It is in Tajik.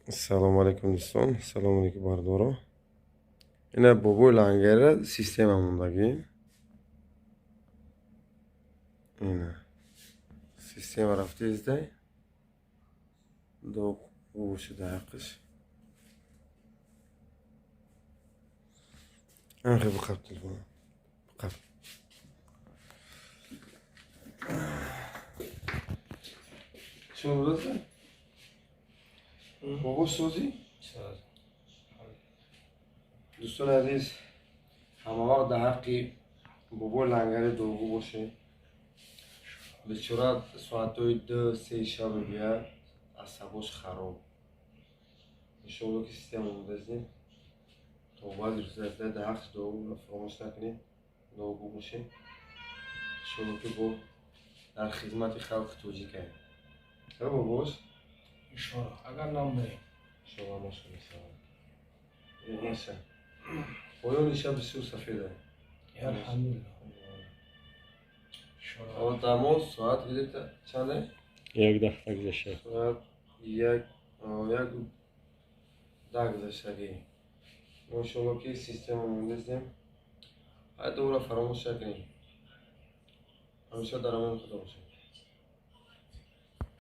Салому алейкум, дӯстон, салому алейкум, бардоро. Ина бобои лангера система мондагӣ. Ина система рафтаиздай. Дуо бошида ҳаққиш. Анхе биқаб телефона. Биқаб. Чӣ будаса? Бобо, созӣ? Дӯстони азиз, ҳамавақт дар ҳаққи бобои лангари дуогӯ бошед. Бечора соатҳои 2-3 шаб мебиёяд, асабош хароб. Иншоалло, ки система омодаистем. То баъди рӯза дар ҳаққи дуогӯ фаромӯш накунед, дуогӯ бошед. Иншоалло, ки бо дар хизмати халқи тоҷикаем. Ҳа, бобош? Иншоалло, агар намурем. Иншоалло, машалло. Маша. Поёни шаб бисёр сафеда. Алҳамдулилло. Ҳоло дамоз соат где-то чанде? 1:10 гузашта. Соат 1:10 гузаштагӣ. Мо, иншоалло, ки система мондастем. Ҳай, дуоро фаромӯш накунем. Ҳамеша дар амони Худо бошед.